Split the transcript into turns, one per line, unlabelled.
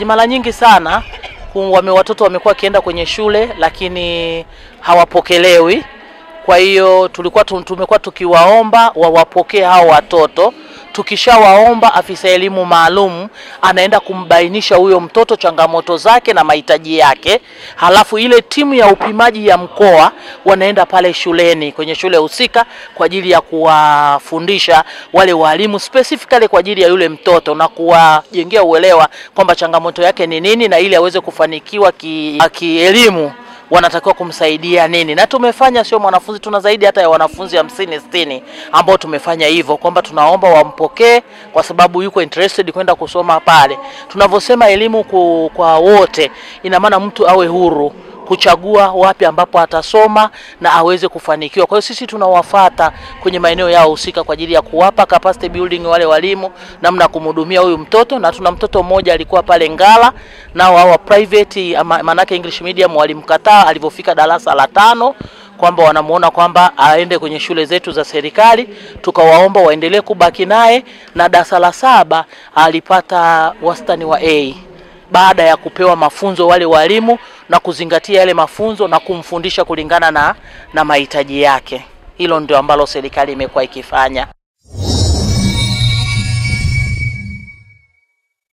Mara nyingi sana watoto wamekuwa wakienda kwenye shule lakini hawapokelewi. Kwa hiyo tumekuwa tukiwaomba wawapokee hao watoto. Tukishawaomba, afisa elimu maalum anaenda kumbainisha huyo mtoto changamoto zake na mahitaji yake. Halafu ile timu ya upimaji ya mkoa wanaenda pale shuleni, kwenye shule husika, kwa ajili ya kuwafundisha wale walimu specifically kwa ajili ya yule mtoto na kuwajengea uelewa kwamba changamoto yake ni nini, na ili aweze kufanikiwa kielimu wanatakiwa kumsaidia nini. Na tumefanya, sio mwanafunzi, tuna zaidi hata ya wanafunzi 50 60 ambao tumefanya hivyo, kwamba tunaomba wampokee kwa sababu yuko interested kwenda kusoma pale. Tunavyosema elimu kwa wote, ina maana mtu awe huru kuchagua wapi ambapo atasoma na aweze kufanikiwa. Kwa hiyo sisi tunawafuata kwenye maeneo yao husika kwa ajili ya kuwapa capacity building wale walimu namna kumhudumia huyu mtoto. Na tuna mtoto mmoja alikuwa pale Ngara, nao hawa private, manake English medium, walimkataa alipofika darasa la 5, kwamba wanamuona kwamba aende kwenye shule zetu za serikali. Tukawaomba waendelee kubaki naye, na darasa la 7 alipata wastani wa A baada ya kupewa mafunzo wale walimu na kuzingatia yale mafunzo na kumfundisha kulingana na mahitaji yake. Hilo ndio ambalo serikali imekuwa ikifanya.